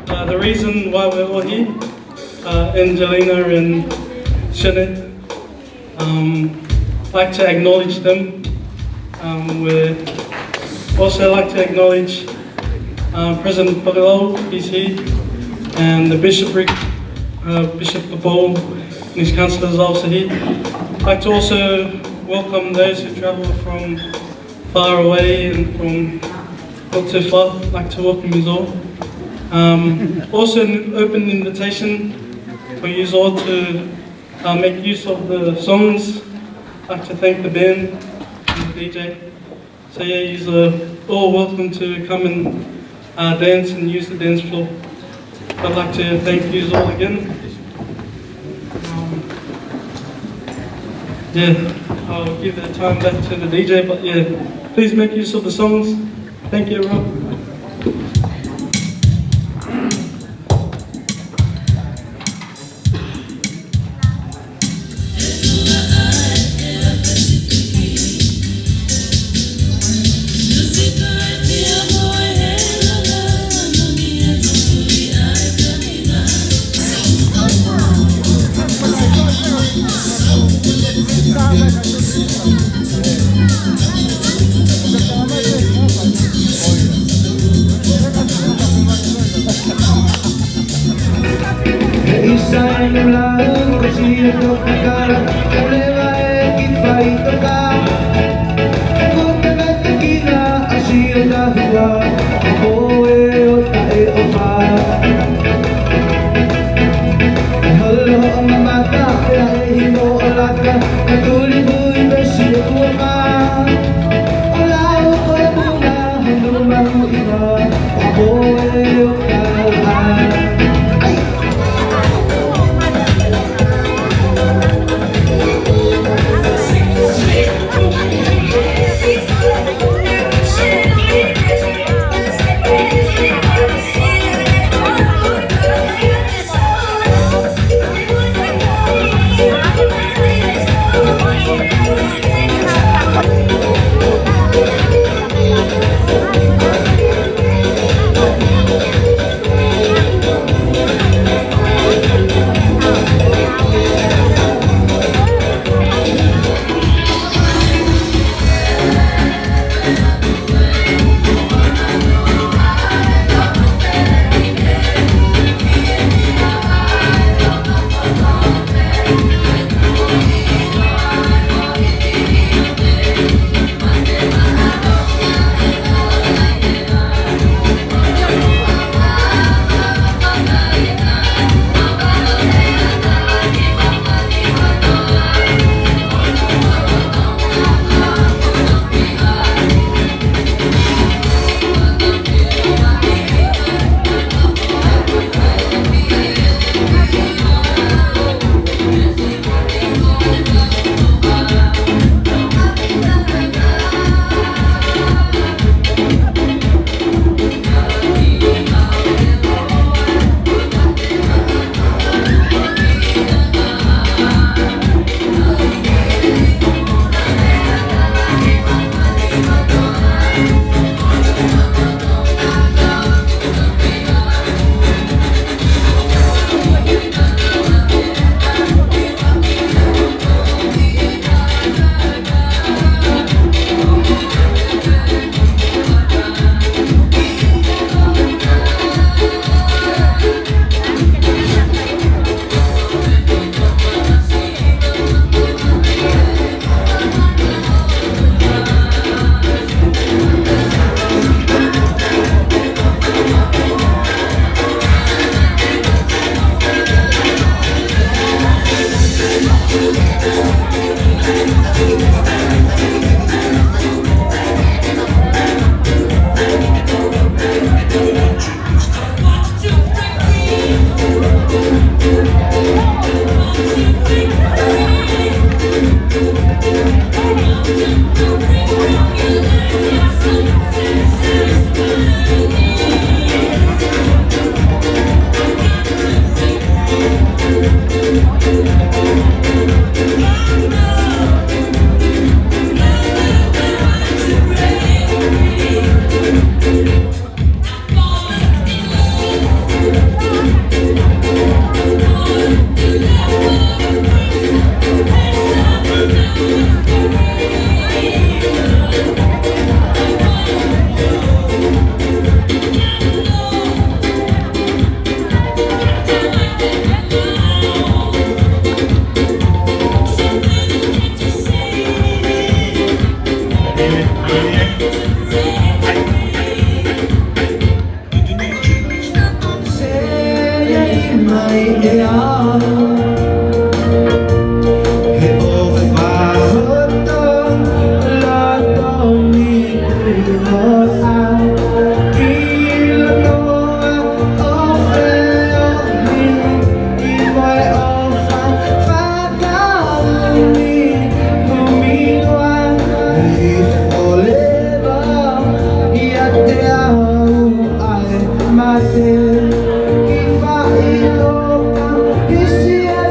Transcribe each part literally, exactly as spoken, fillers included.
Uh, the reason why we're all here, uh, Angelina and Shane, um, like to acknowledge them. Um, we also like to acknowledge, uh, President Palau, he's here, and the bishopric, uh, Bishop Palau and his councillors are also here. I'd like to also welcome those who travel from far away and from not too far. I'd like to welcome you all. Um, also an open invitation for you all to, uh, make use of the songs. I'd like to thank the band and the D J. So yeah, you are all welcome to come and, uh, dance and use the dance floor. I'd like to thank you all again. Um, yeah, I'll give the time back to the D J, but yeah, please make use of the songs. Thank you, everyone. He ʻi Sainu lau ko Sio Tokakala, ʻo leva e kiʻi faʻitoka. Ko te mete kina ʻa Sio Tahua, ko e ʻota e ʻofa. ʻE holo hoʻo mamata pea ʻe himo ʻo laka, ʻe tuli hui pē Sio Kuonga. ʻO lau ko e muna hanu mahuʻinga, ʻo ko e ʻota e ʻofa. mai ʻe au. He ʻofa hoʻo tō loto mi kuo a ki loto a o feohi i moe ʻofa fakaʻuli kumi noa i forever. ʻIate au ʻa e mate ki faʻitoka hisi e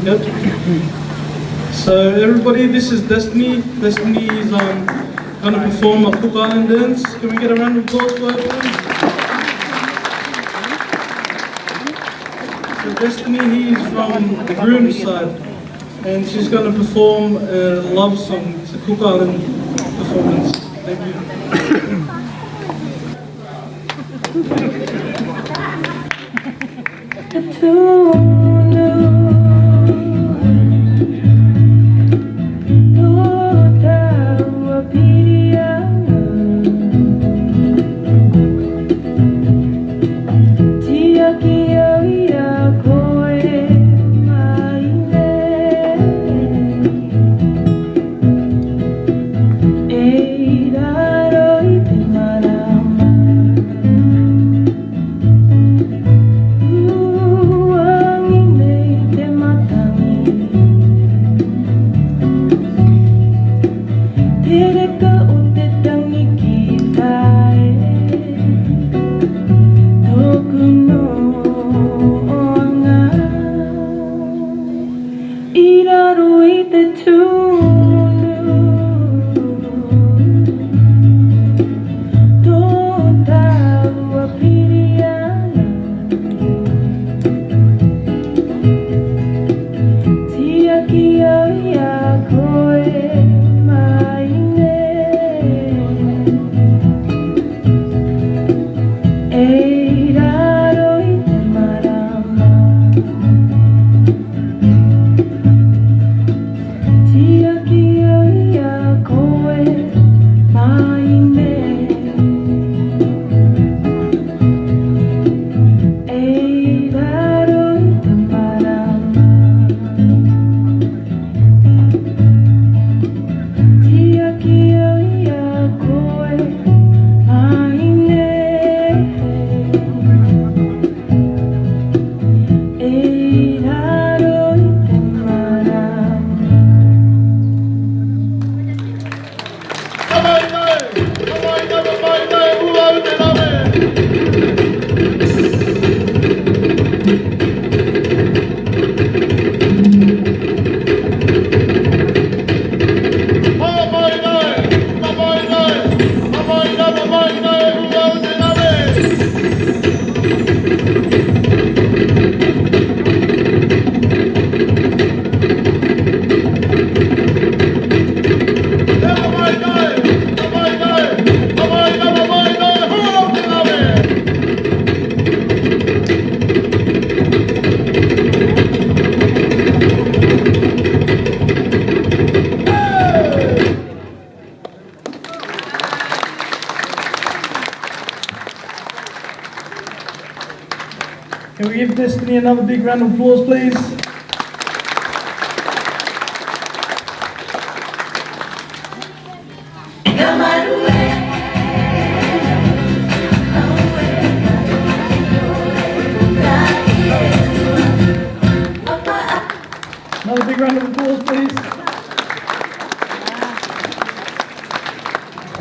Yep. So everybody, this is Destiny. Destiny is, um, gonna perform a Cook Island dance. Can we get a round of applause for her, please? So Destiny, he's from the groom's side, and she's gonna perform a love song. It's a Cook Island performance. Thank you. ʻI raro i te tunu, tō taua piriana. Tiaki au ia koe mai nei. ʻI raro i te marama. Tiaki au ia koe mai nei. ʻI raro i te marama. Tiaki au ia koe mai nei. ʻI raro i te marama. Can we give Destiny another big round of applause, please? Another big round of applause, please.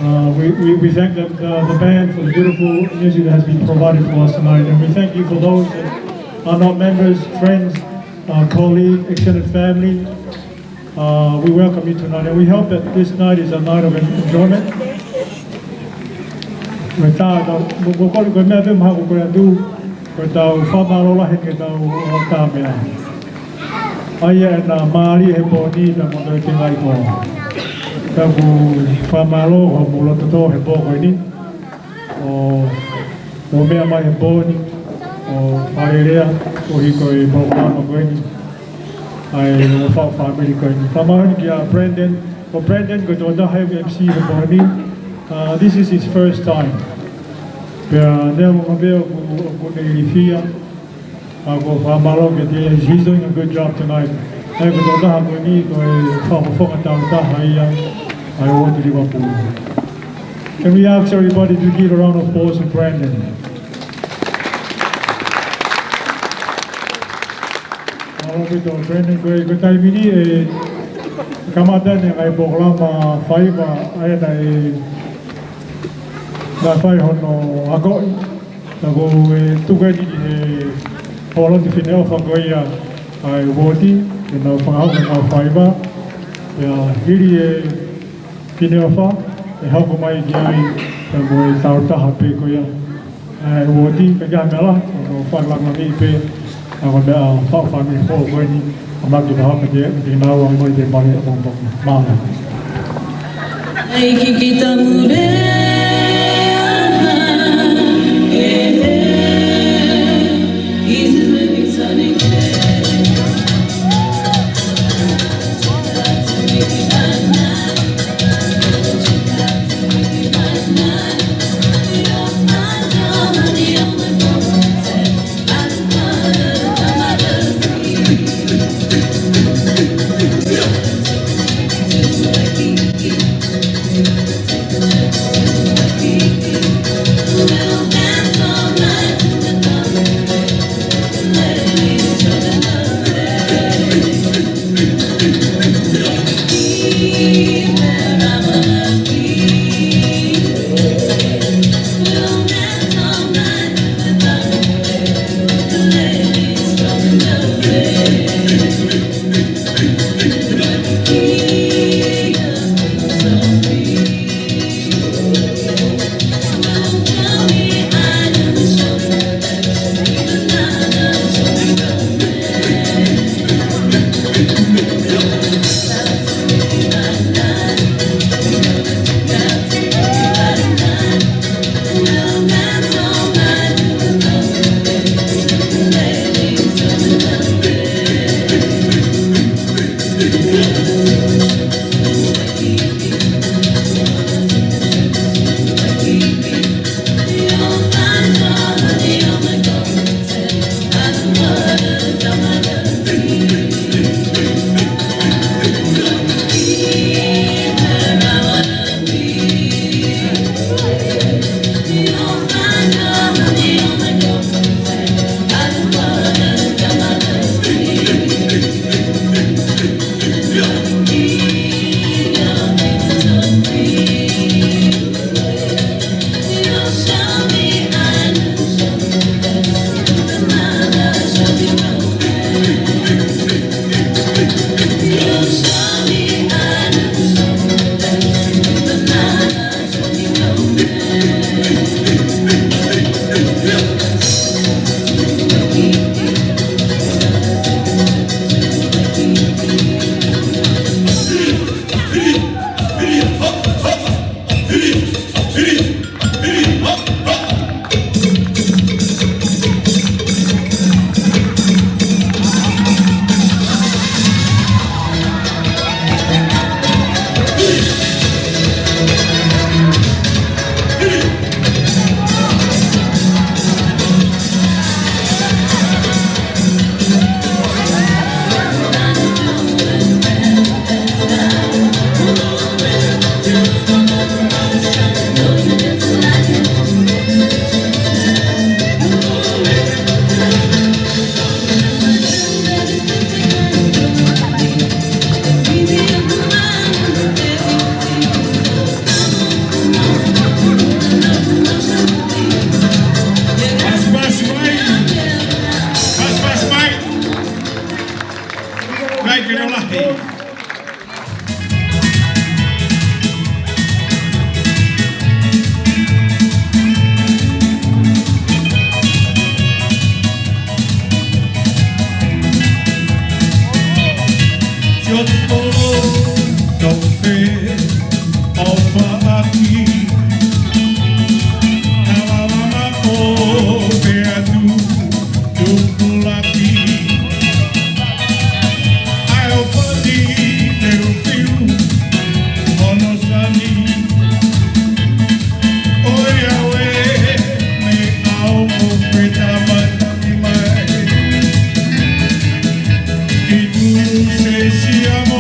Uh, we, we, we thank the, the, the band for the beautiful music that has been provided to us tonight. And we thank you for those that are not members, friends, uh, colleague, extended family. Uh, we welcome you tonight, and we hope that this night is a night of en-, enjoyment. Ko e tā, tā, mo, mo kole ko e meʻa pē maha ko e atu, ko e tau fakamālō lahi ki he tau o tā meʻa. ʻA ia ʻena mālie he pō ni, tā mo tau te ngai ko. Tau fakamālō, hoʻomou loto tō he pō ko eni. ʻO, ʻo meʻa mai he pō ni, ʻo fakalelea, ʻo hiko e polokalama ko eni. ʻA e, ʻo fā fāmili ko eni. Fakamālō kia Brandon, ko Brandon, ko e tokotaha ʻoku M C he pō ni. Uh, this is his first time. Pea, nea mo mapeo ku, ku ne ilifia. ʻA ko fakamālō kiate ia, he's doing a good job tonight. ʻA ia ko e tokotaha ko eni, ko e fakafofonga tāutaha ia ʻa e Uooti Liverpool. Can we ask everybody to give a round of applause to Brandon? Mālō ʻaupito Brandon, ko e, ko e taimi ni ʻe kamata ʻeni ʻa e polokalama faiva ʻa ena ʻe, naʻe fai hono akoʻi. Ka ko e tuku eni ki he Houalotu Fineʻofa ko ia ʻa e Uooti. Ke nau fakahoko ʻenau faiva, pea hili e Fineʻofa, ʻe hoko mai ki ai, pea mo e tau taha pē ko ia. ʻA e uooti, ka ke hanga la, ʻo fai langa ni pē, ʻa ko e meʻa faʻu fāmili foʻou ko eni, ʻa ma ke fakahoko ke, ke nau ʻa mai te male ʻo pōpō. Mālō. Ai ki kita mure, ah, eh, eh. He's a living Sonic. Pasipasi mai. Pasipasi mai. Mai ke leo lahi. Siʻoto tau fē ʻo faʻaki. Talavana ʻo pē atu tupulaki. ʻAi ʻo fati te u fiu hono sani. ʻOiauē, meʻa ʻoku ke tāmateʻi mai. Ki tu se sia mo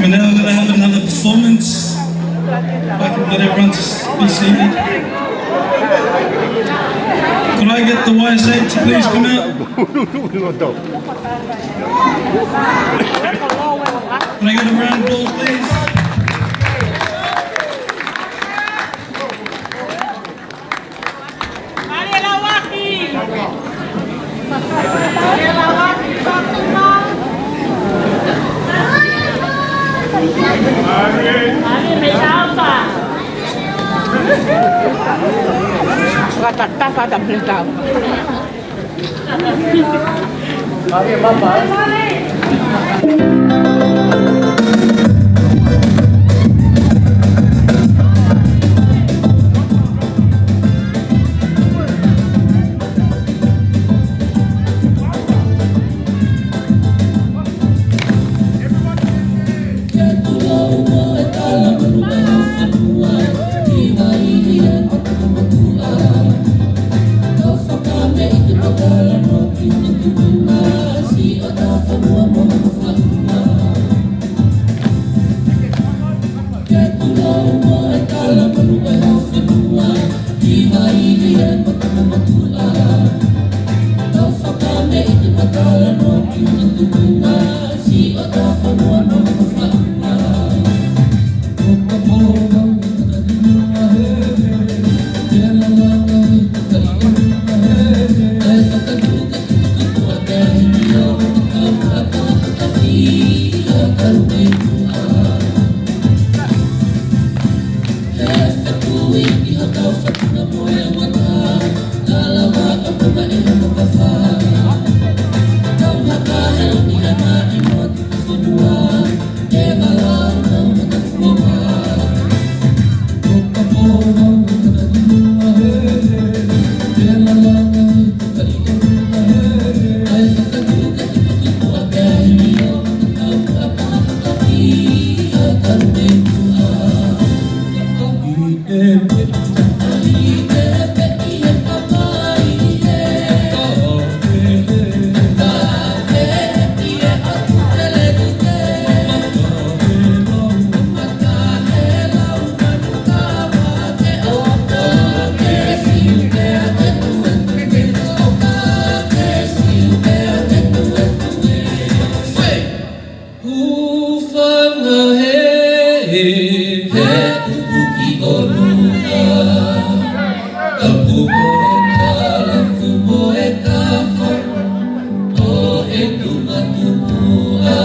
We're now gonna have another performance. If I can get everyone to be seated. Could I get the Y S A to please come out? Can I get a round of applause, please? Hūfanga he, he, he tuku ki ʻolunga. Tapu mo e kalafu mo e kafa ʻo e tuma tupuʻa.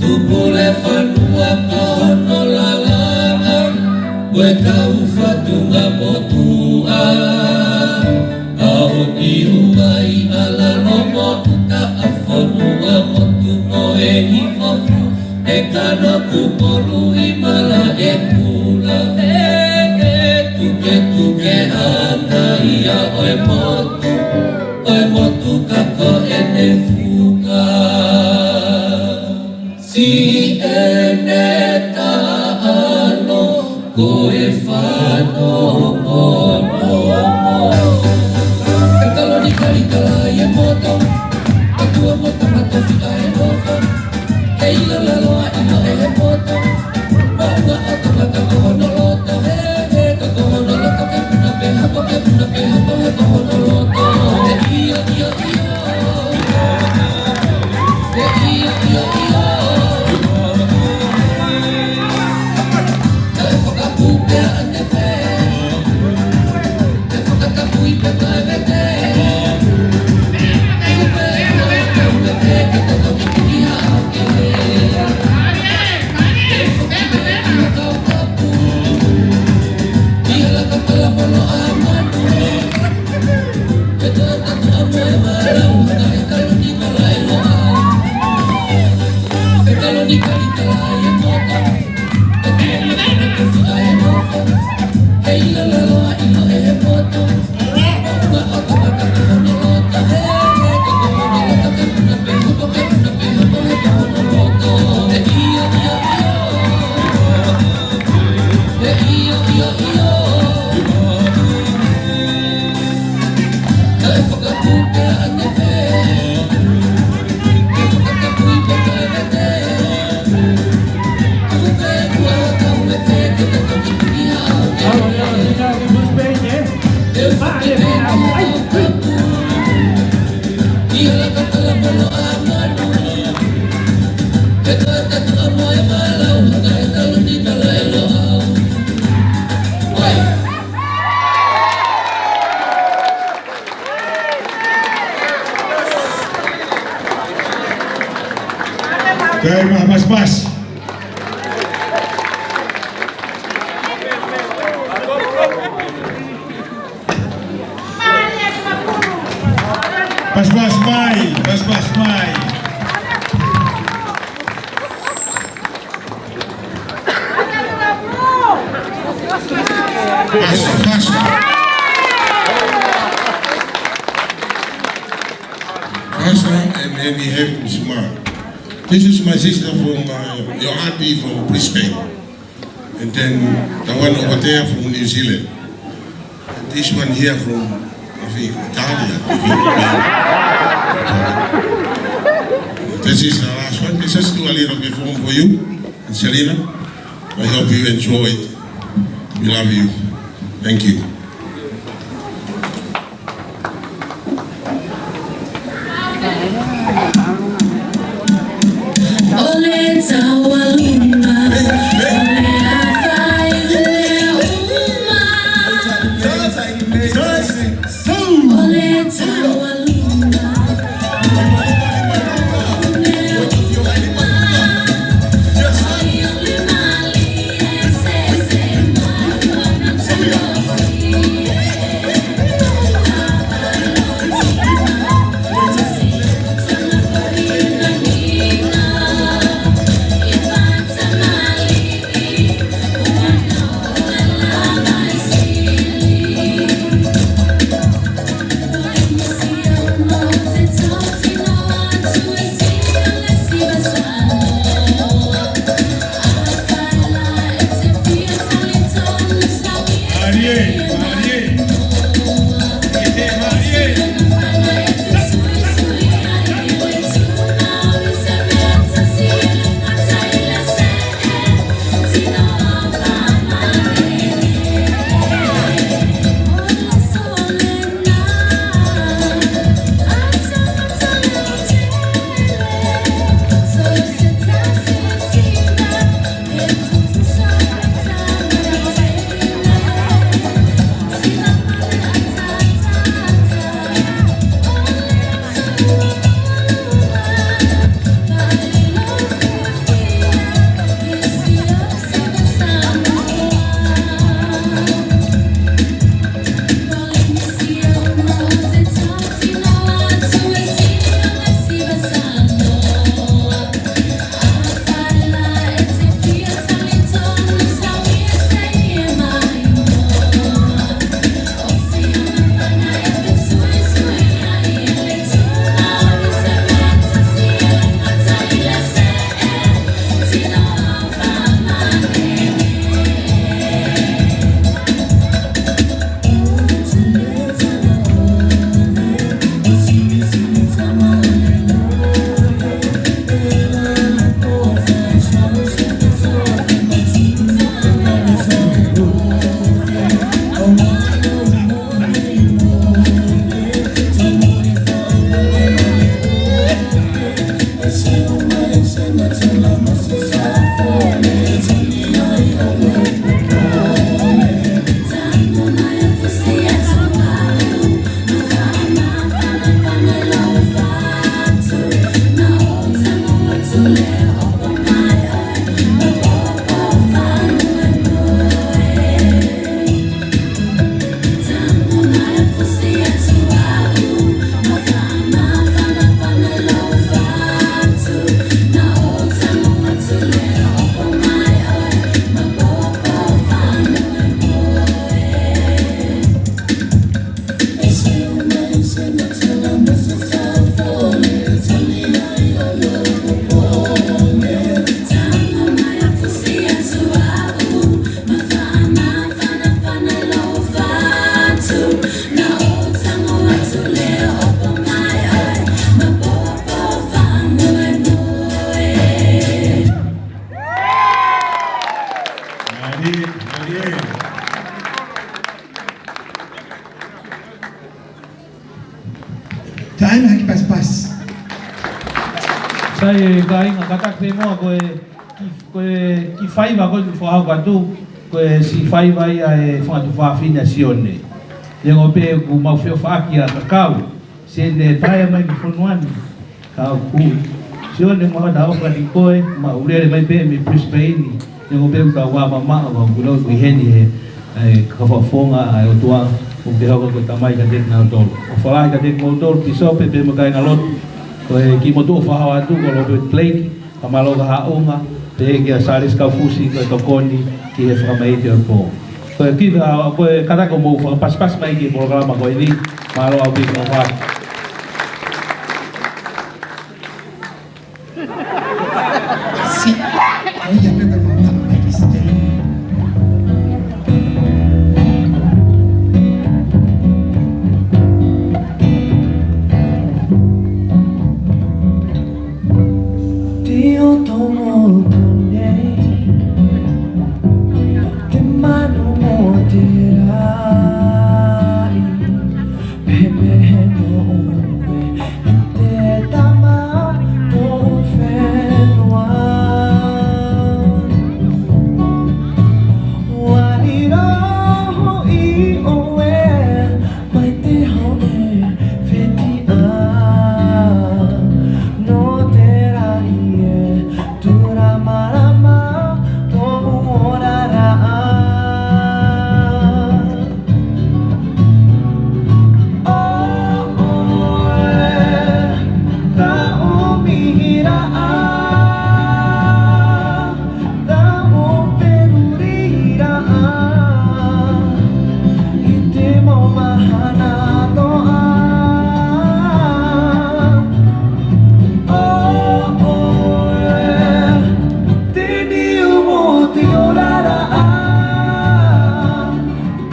Tupu le fanua ka hono lalanga, ko e kau fatunga motuʻa. ʻAo ni uai ala lomo uta a fonua motu mo e hifofu, e kano Tupolu ʻi Malaʻepula. Ko e fano ko no. Ka talo ni kali kala i e moto. Ka tua moto mato fika e nofo. Ke ila lalo a ila e he moto. Maua o tangata ko hono loto. He, he, ka ko hono loto ke puna pe hapo, ke puna pe hapo, he ko hono loto. He ia, ia, ia. He ia, ia, ia. Kae ʻumaʻā Pasi Pasi. Pasi Pasi mai, Pasi Pasi mai. Pasi Pasi. Pastor and Annie Hepsma. This is my sister from, uh, your auntie from Brisbane. And then the one over there from New Zealand. And this one here from, I think, Italia. This is the last one. Let's just do a little perform for you. And Selena, I hope you enjoy it. We love you. Thank you. Taimi hake pasipasi. Sai e kāinga, kātaki pē muʻa ko e, ko e kiʻi faiva ko ē ʻoku fakahoko atu, ko e siʻi faiva ia ʻa e fanga tuofāfine ʻa Sione. Neongo pē ʻoku mau feʻofaʻaki ʻa Kakau, Sione, paea mai ki fonua ni. Ka ʻoku, Sione, mau ʻofa atu kiate koe, mau lele mai pē mei Brisbane. Neongo pē ʻoku tau ō mamaʻo, ka ʻoku lau ʻoku ʻi heni ʻa e, ʻa e kau fakafofonga ʻa e ʻOtua, ʻoku ke hoko ko e tamai kiate kinautolu. ʻOfa lahi kiate kimoutolu, Pīsope, pea mo e kāingalotu. Ko e kiʻi motuʻa ʻoku fakahā atu ko Robert Blake, ka mālō e haʻunga, pea kia Salesi Kaufusi ko e tokoni ki he fakamaʻiti ʻo e pō. Ko e kiʻi, ʻa, ko e kātaki ʻo mou fakapasipasi mai ki he polokalama ko eni, mālō ʻaupito ʻaupito. Si, ʻa ia pē pea mau haʻu ki he stage. Te oto mo tone, te manu mo te raʻi, pehē pē hoʻo ʻofa ʻi te tama toʻu fenua. Uari roho i oe, mai te hoʻe fetiʻa. Nō te raʻi e turamarama toʻu oraraʻa. ʻO ʻoe, taʻu mihiraʻa, taʻu peruriraʻa, ʻi te mau mahana toʻa. ʻO ʻoe, te niu mo te oraraʻa,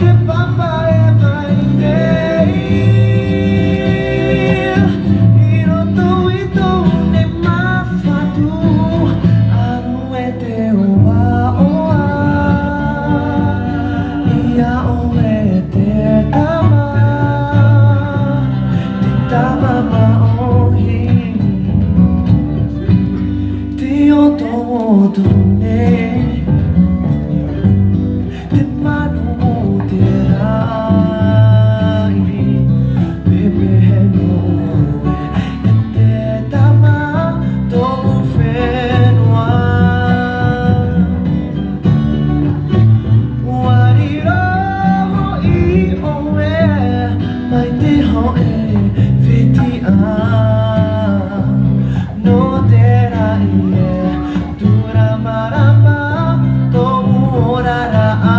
te papa e vai nei. ʻI roto i tō ne mafatu, ʻalu e te ʻoaʻoa, ʻia ʻoe te tama, te tama māʻohi, te oto mo tone, te manu mo te raʻi, pehē pē hoʻo ʻofa ʻi te tama toʻu fenua. Uari roho i oe, mai te hoʻe fetiʻa. Nō te raʻi e turamarama toʻu oraraʻa.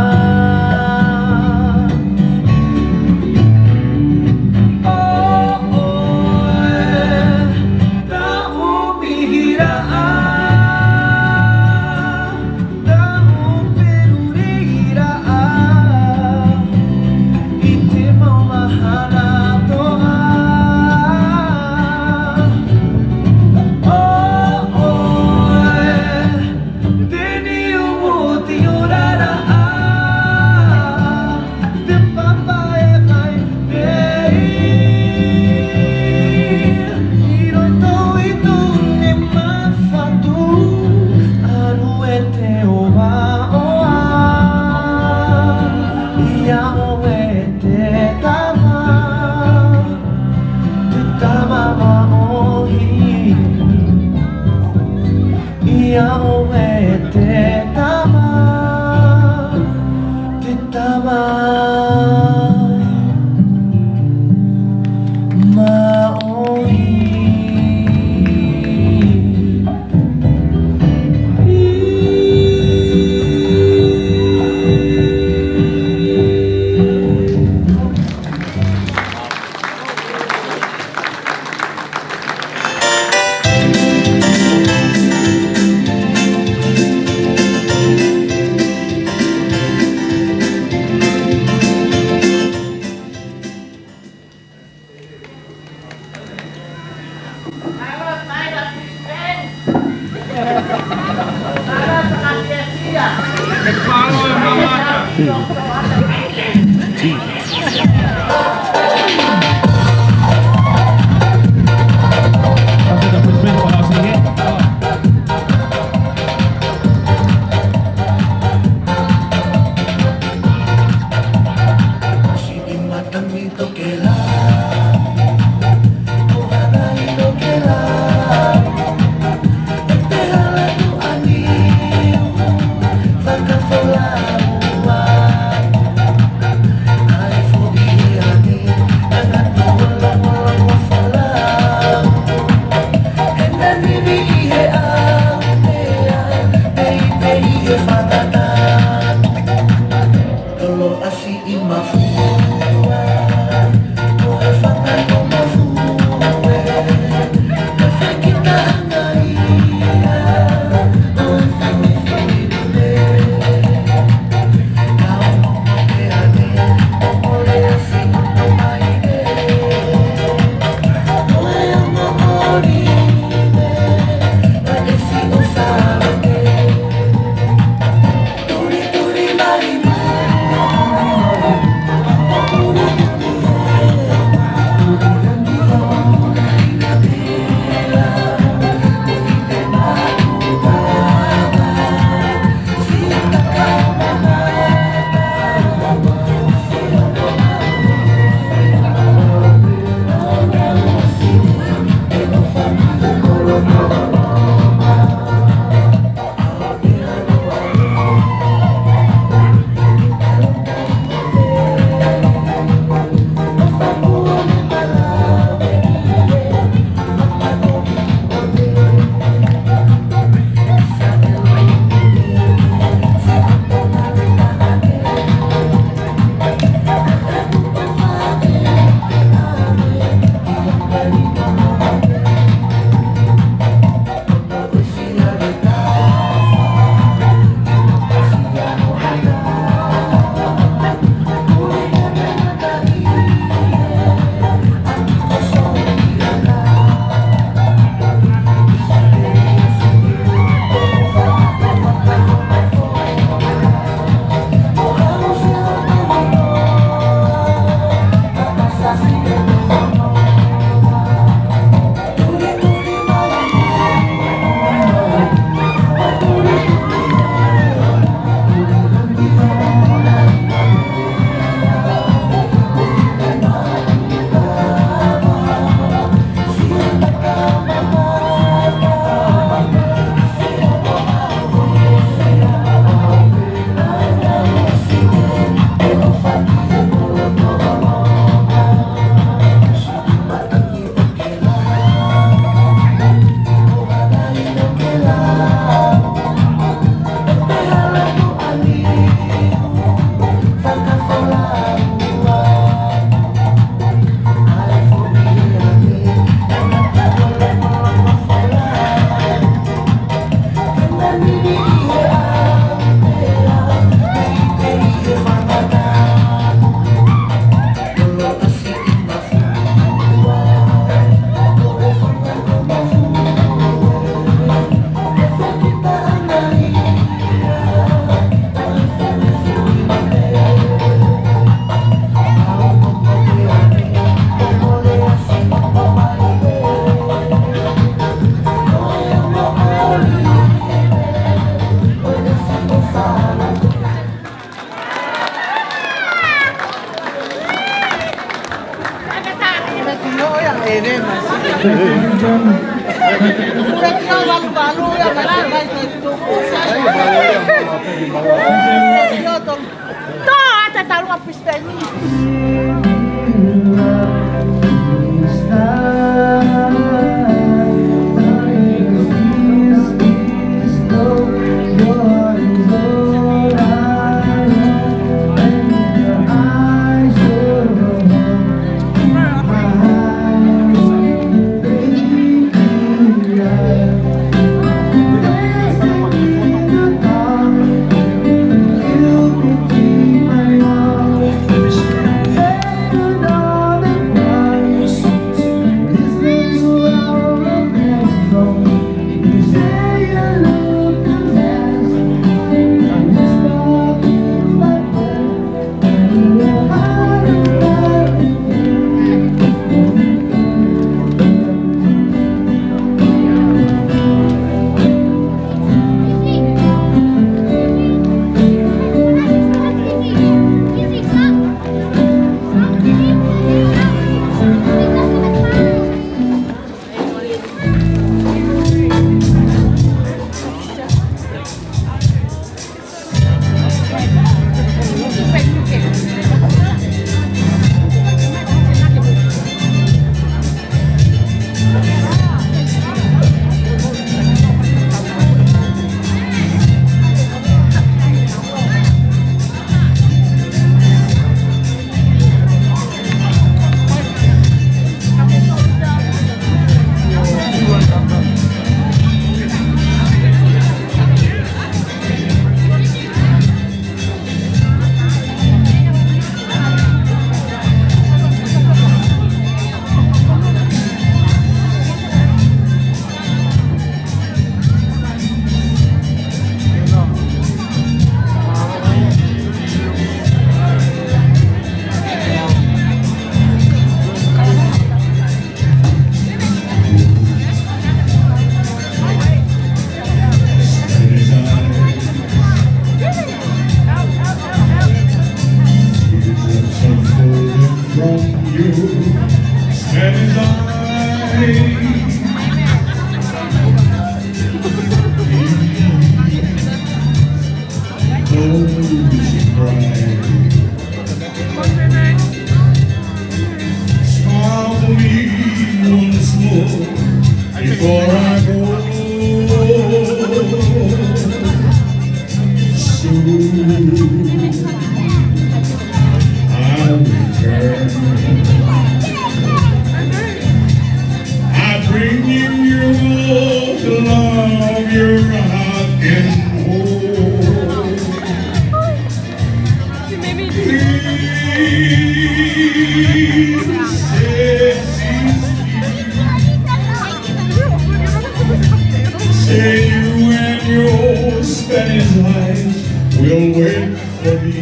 Say you and your Spanish eyes will wait for me.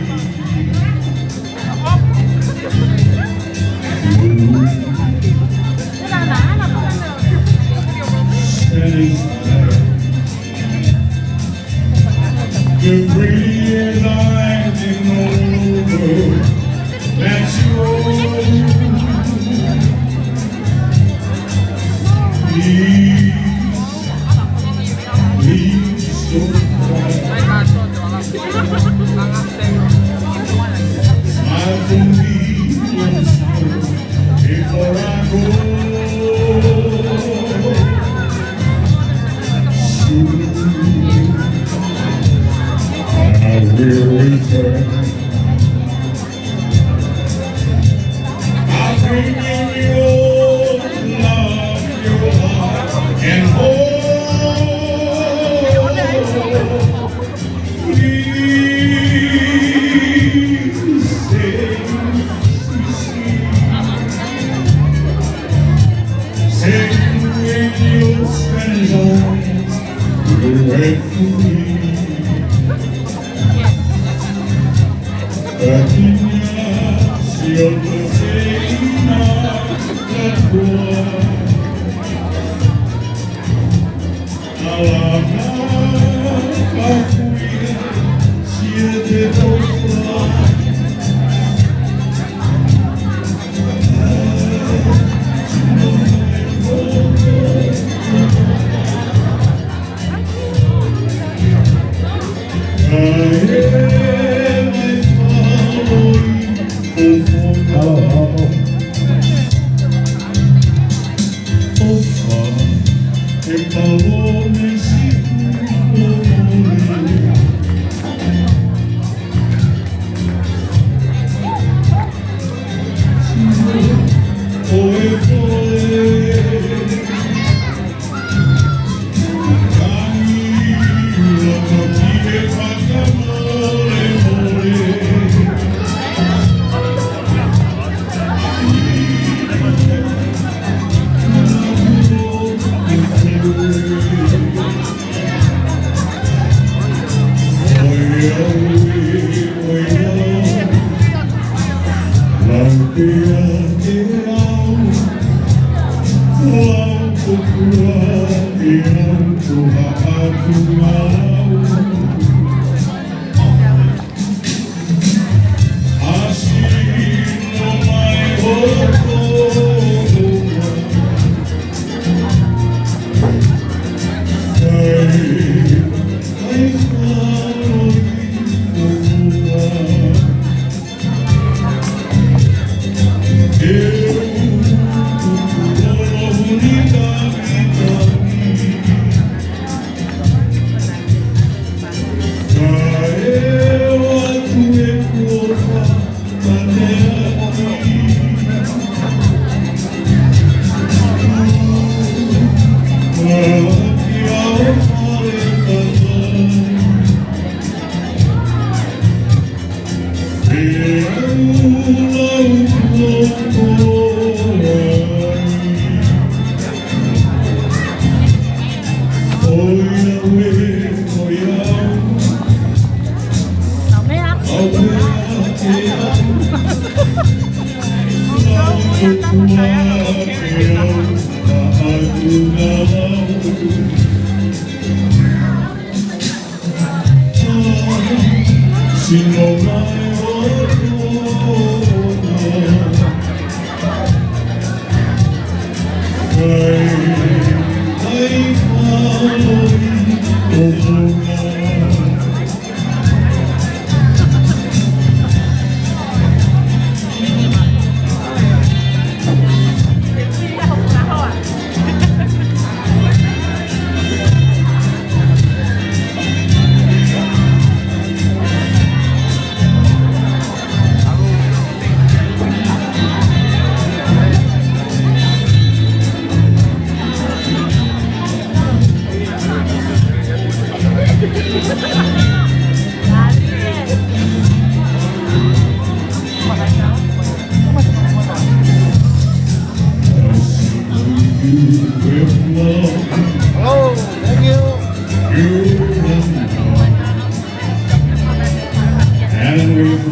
Spanish eyes. The prettiest eyes in the world. That's yours. Please, please don't cry. Smile for me once more before I go. Soon I will return. I'll bring you your love, your heart, and home. Please say, say you and your Spanish eyes will wait for me. Latina, si otoseina, la kua. Alama, kakuia, siete tofa.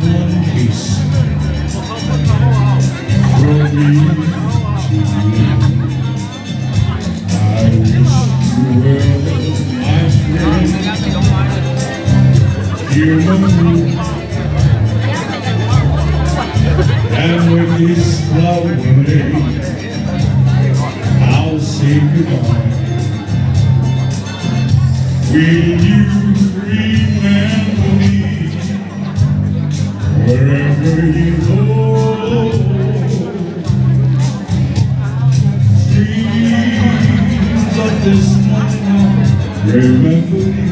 One kiss from me to you. I wish you well, my friend. Hear my mood. And with this flower, I'll say goodbye. Will you remember me wherever you go? Dreams of this night, remember me.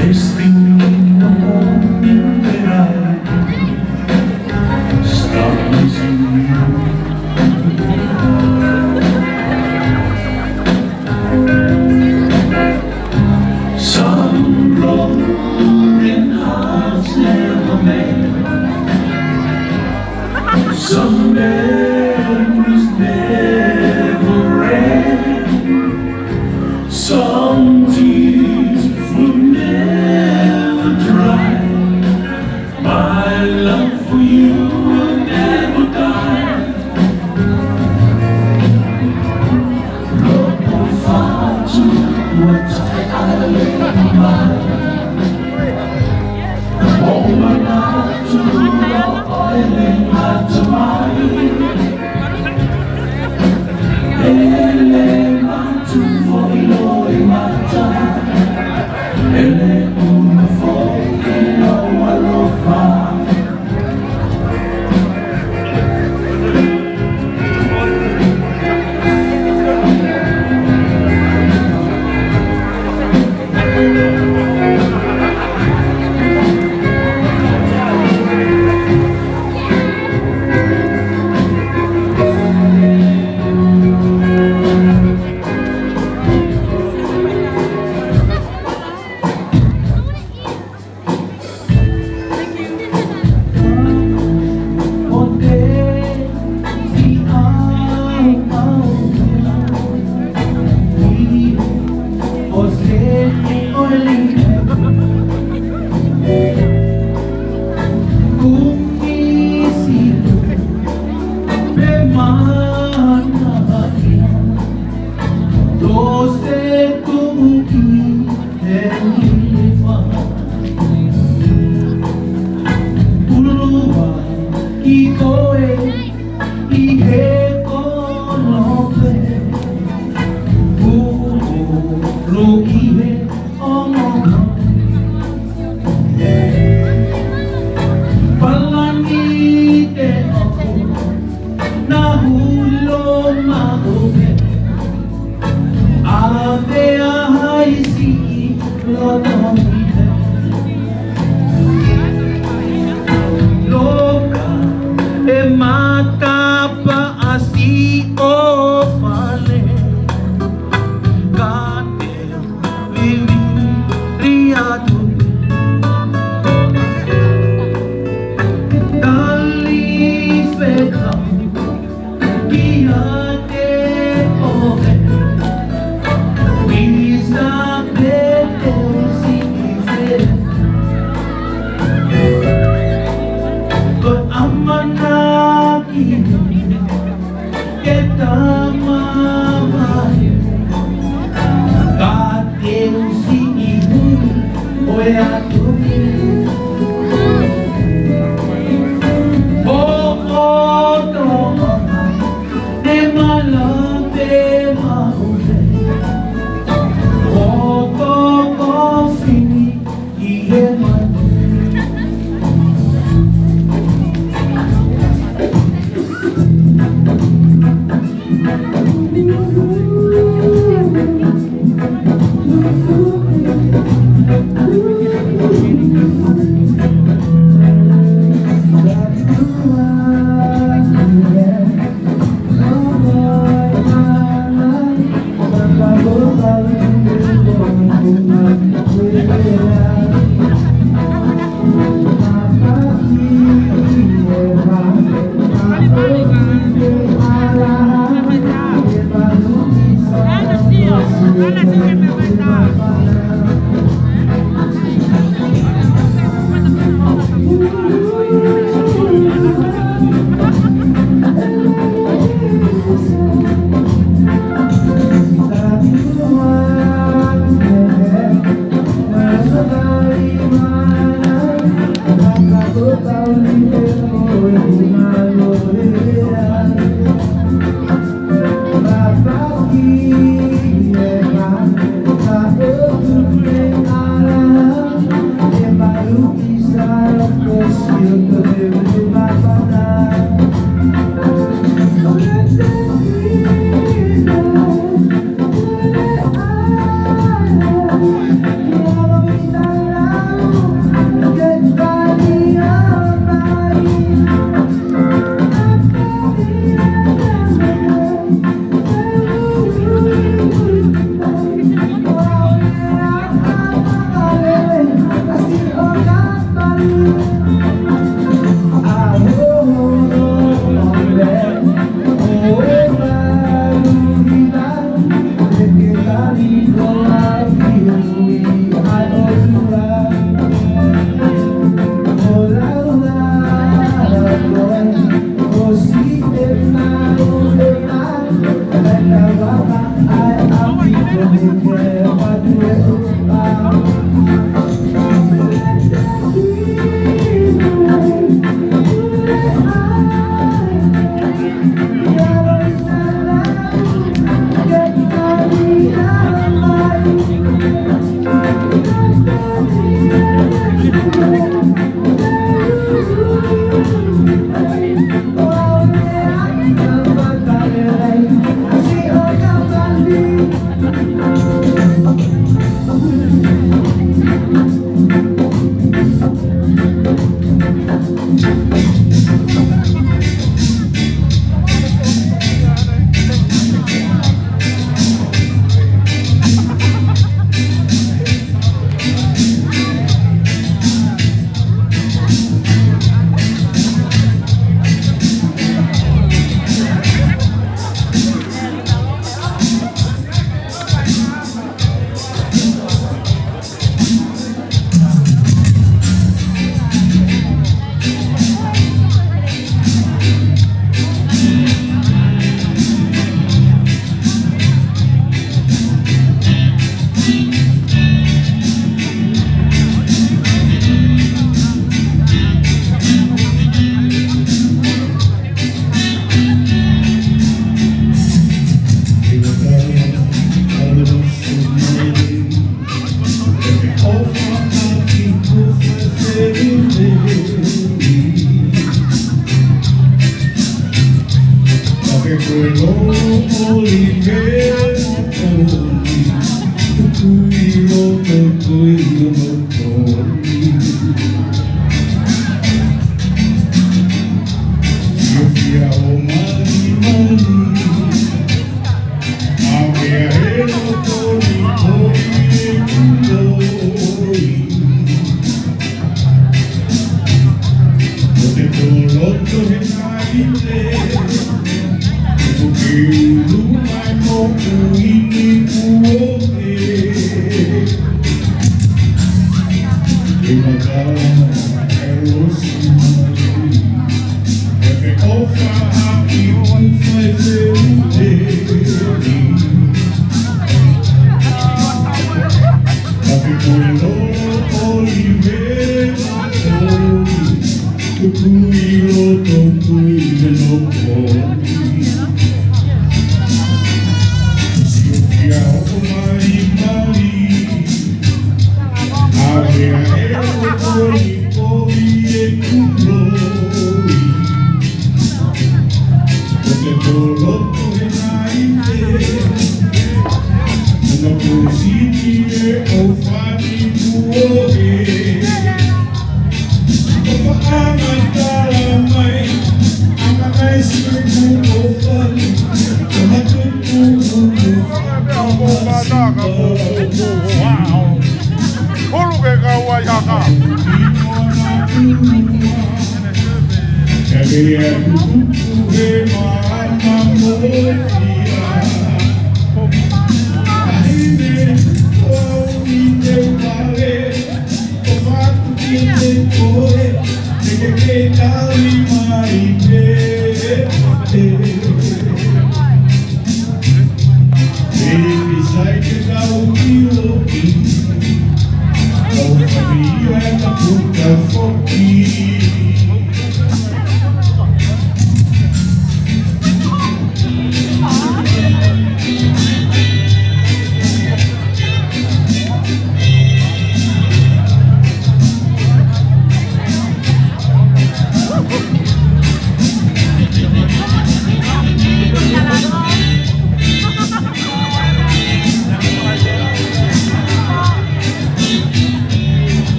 First thing in the morning that I do, start missing you. Some roaring hearts never mend. Some memories never end. Some tears will never dry. My love for you will never die. Loko fatu ua tai ale mai. Oma natu lo oele mata mai. Ele matu foʻi lo i mata. Ele uma foʻi lo alofa. Ki koe ʻi he kolope, ʻulu ʻi he ongo. Palani te oku na hulo ma ope. ʻAve ʻa hai siʻi loto mite. Loka e matapa ʻa siʻo fale. Ka te vivili atu. Tali fekau. Kiate koe. Misa Peteusi ʻi he. Ko e ʻamanaki ke tama mai. Ka te usi i huni ʻo e atu. ʻO, ʻo, tō, ne mala te mahu. ʻO, tō, ko fini i he manu.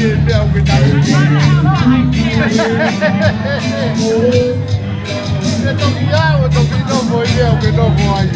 Pea ʻoku ke tau. Te toki au, toki nofo ia, ʻoku ke nofo ai.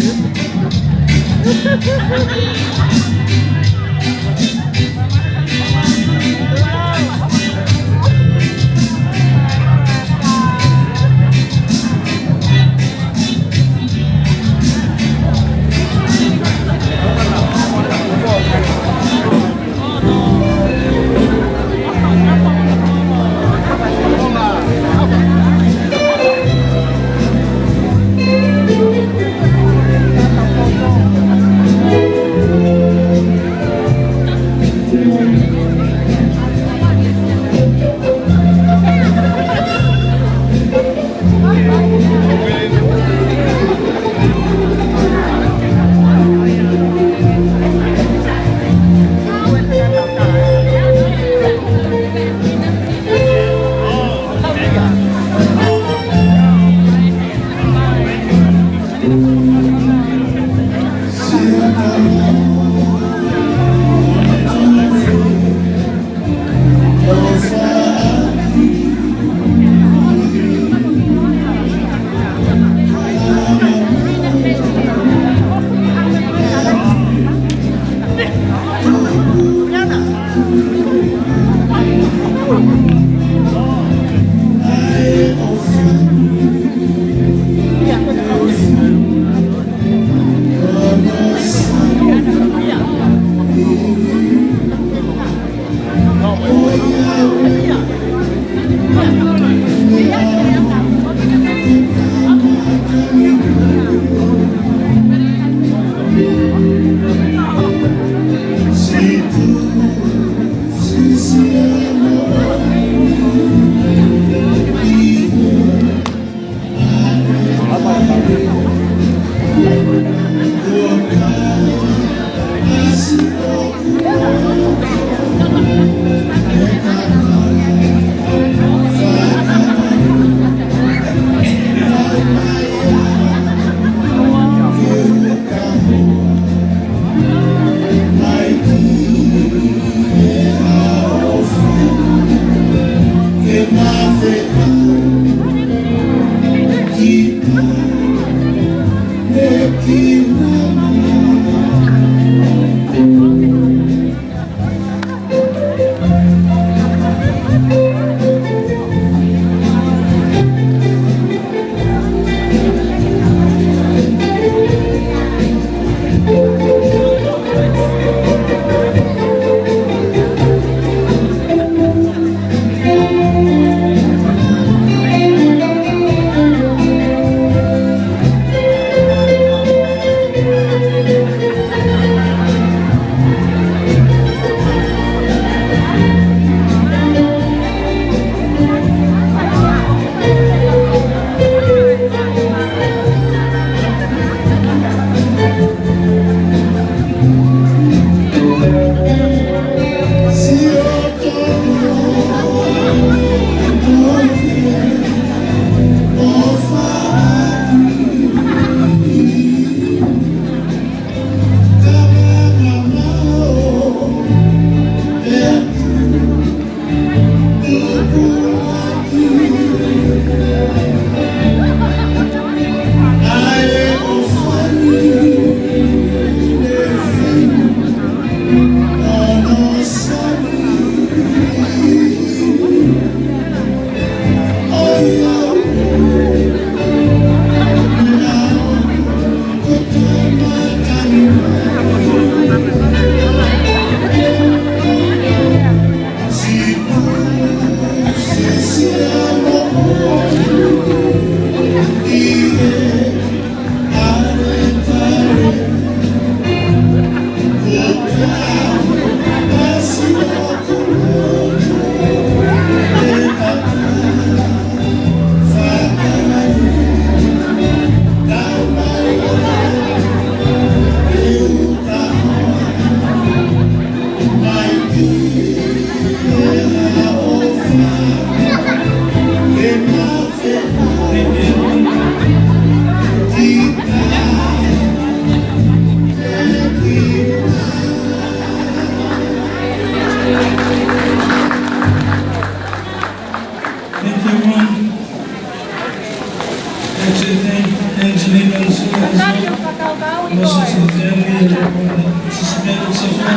Participate so far.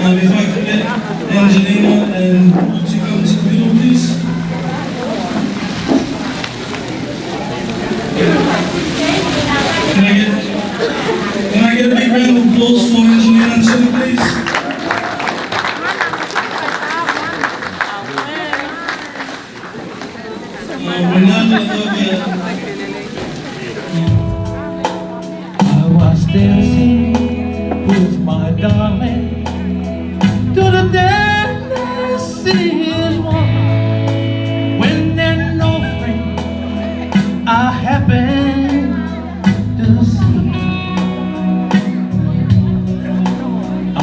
Uh, if I could get Angelina and Paul to come to the middle, please. Can I get, can I get a big round of applause for Angelina and Sue, please? Uh, we're now gonna go with, uh, I was dancing with my darling to the dead sea is warm when an offering I happened to see. I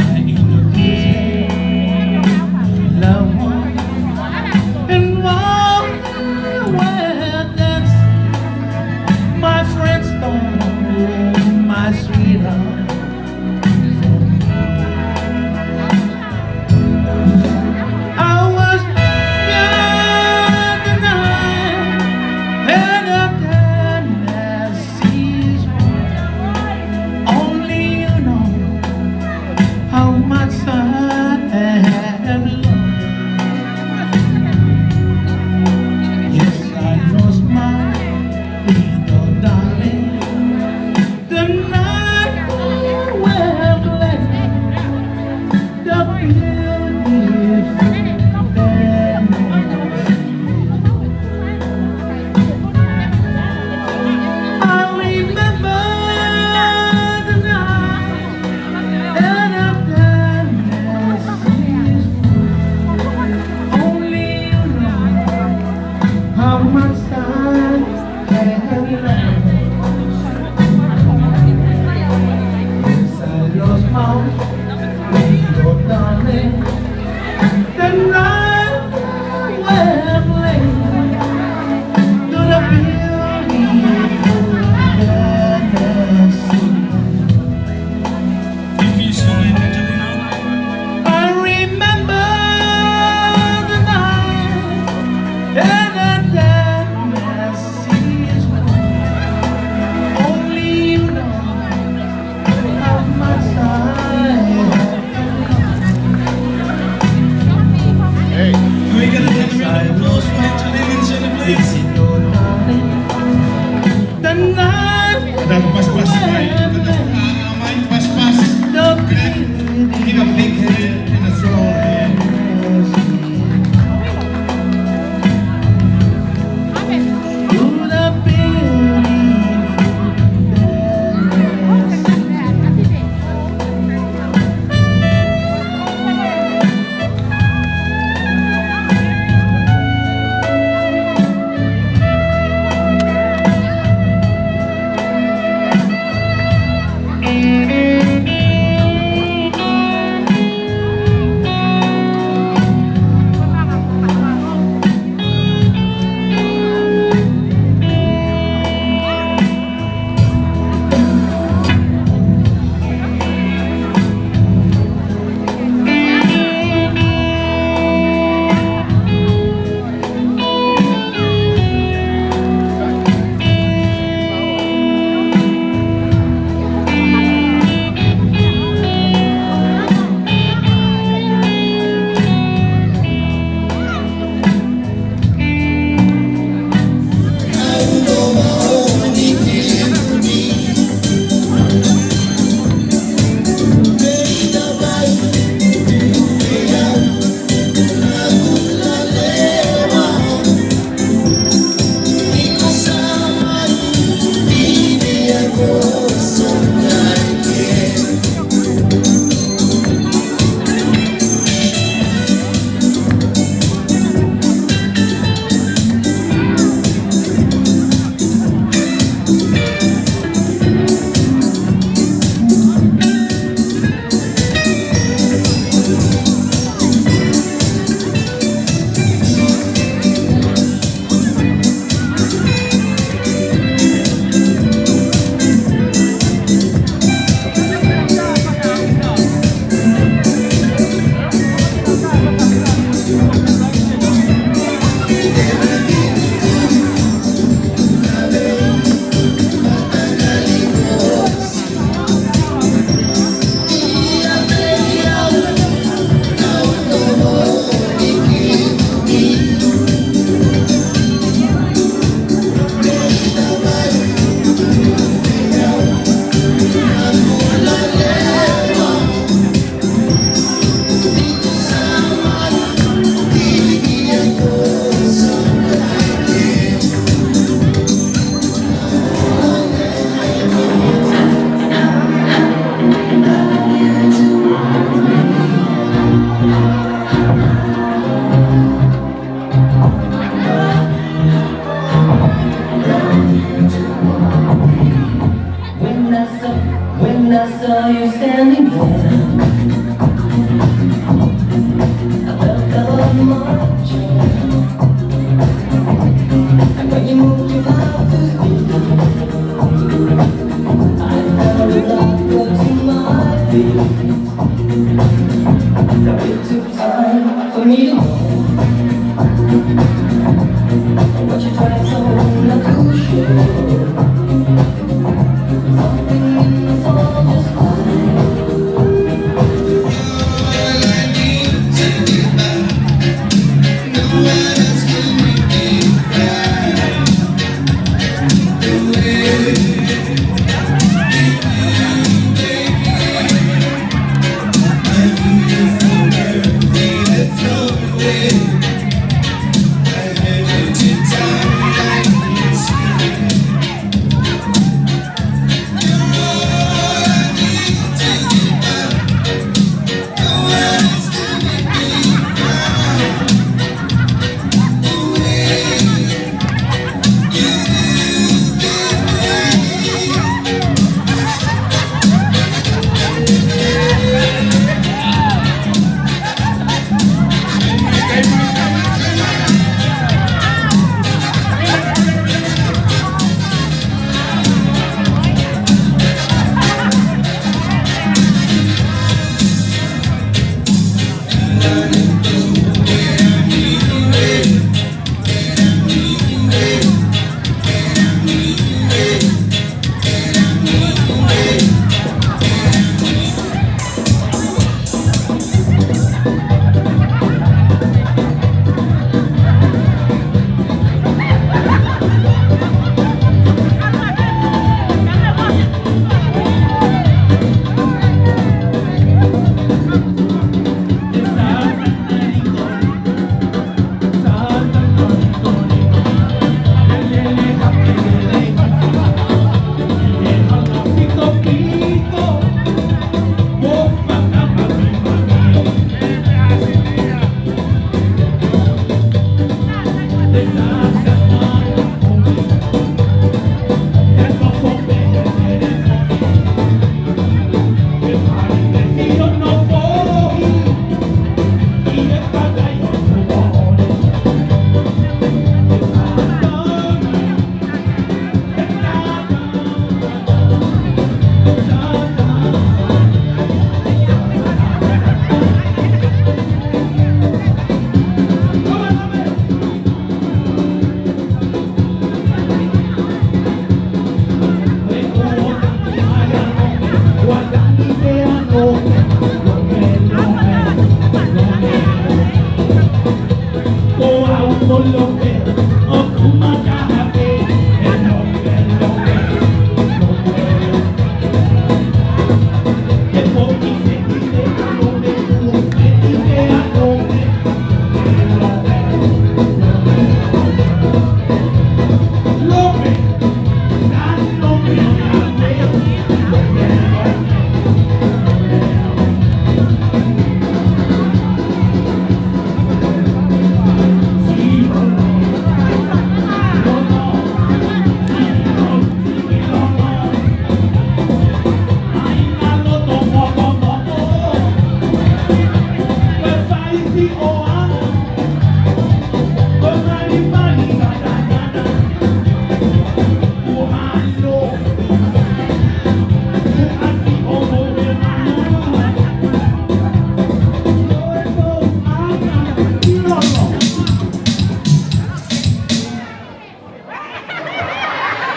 Standing there, I felt all of my dreams. And when you moved your mouth to speak, I felt it up to my feet. Now it took time for me to know what you tried so hard not to show. Something in the soul just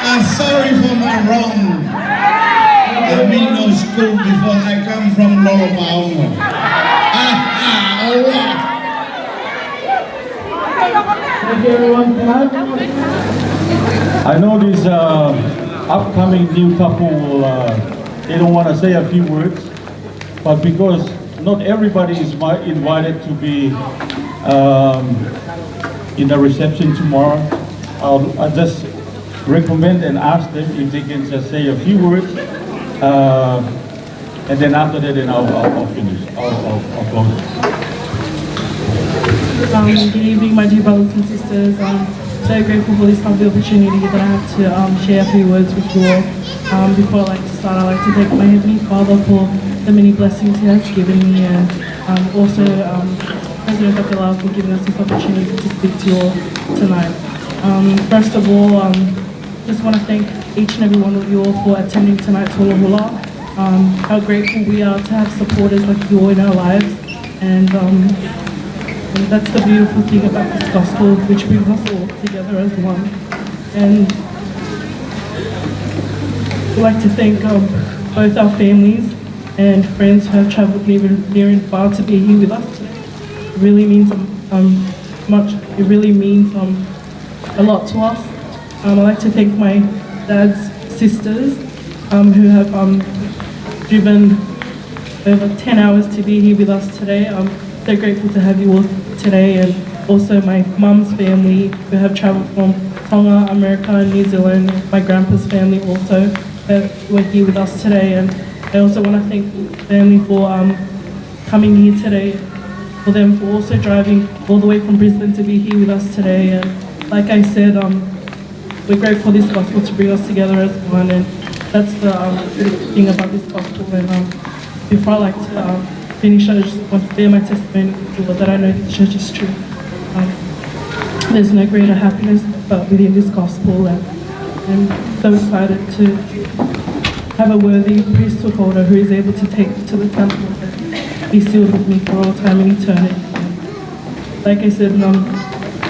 Ah, sorry for my wrong. I mean no school before. I come from Lolopaongo. Ah, ah, oh, wow. Thank you, everyone. Clap. I know this, uh, upcoming new couple will, uh, they don't wanna say a few words, but because not everybody is mi-, invited to be, um, in the reception tomorrow, I'll, I just recommend and ask them if they can just say a few words, uh, and then after that, then I'll, I'll, I'll finish. I'll, I'll, I'll close. Um, good evening, my dear brothers and sisters. Um, So grateful for this lovely opportunity that I have to, um, share a few words with you all. Um, before I like to start, I'd like to thank my Heavenly Father for the many blessings He has given me, and, um, also, um, President Doctor Lau for giving us this opportunity to speak to you all tonight. Um, first of all, um, just want to thank each and every one of you all for attending tonight's hula hula. Um, how grateful we are to have supporters like you all in our lives, and, um, and that's the beautiful thing about this gospel, which brings us all together as one. And I'd like to thank, um, both our families and friends who have travelled near, near and far to be here with us today. It really means, um, um, much. It really means, um, a lot to us. Um, I'd like to thank my dad's sisters, um, who have, um, driven over ten hours to be here with us today. I'm so grateful to have you all today, and also my mum's family who have travelled from Tonga, America, and New Zealand. My grandpa's family also, who were here with us today, and I also want to thank the family for, um, coming here today, for them for also driving all the way from Brisbane to be here with us today. And like I said, um, we're grateful for this gospel to bring us together as one, and that's the, um, beautiful thing about this gospel. And, um, before I like to, um, finish, I just want to bear my testimony with the Lord that I know this church is true. Um, there's no greater happiness but within this gospel, and I'm so excited to have a worthy priesthood holder who is able to take to the temple and be sealed with me for all time in eternity. Like I said in, um,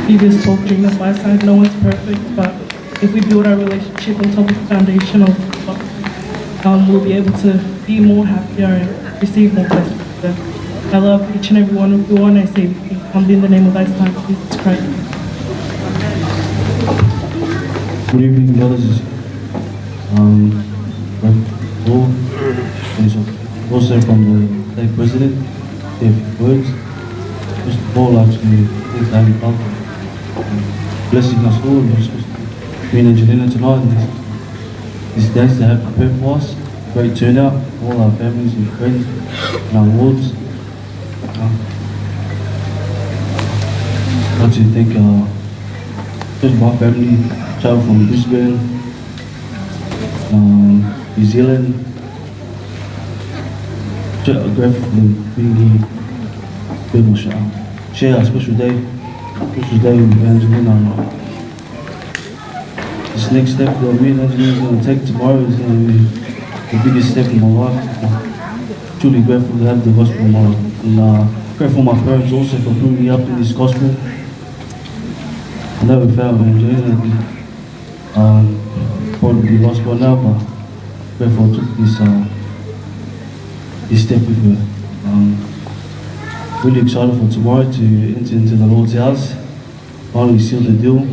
previous talk during the fireside, no one's perfect, but if we build our relationship on top of the foundation of love, um, we'll be able to be more happier and receive more blessings. So I love each and every one of you, and I say, "Come in the name of thy Son, Jesus Christ." Good evening, brothers. Um, Paul is also from the state president. If words, Mister Paul, actually, thank you for blessing us all, and especially me and Angelina tonight, and this, this dance they have prepared for us. Great turnout, all our families and friends and our wards. Um, I'd like to thank, uh, just my family, travel from Brisbane, um, New Zealand. Just grateful for being here. Very much, uh, share a special day, special day with Angelina. This next step that me and Angelina is gonna take tomorrow is gonna be the biggest step in my life. I'm truly grateful to have the gospel in my life. And, uh, grateful for my parents also for bringing me up in this gospel. I know without Angelina, um, probably be lost by now, but grateful I took this, uh, this step with her. Um, really excited for tomorrow to enter into the Lord's house. Finally seal the deal.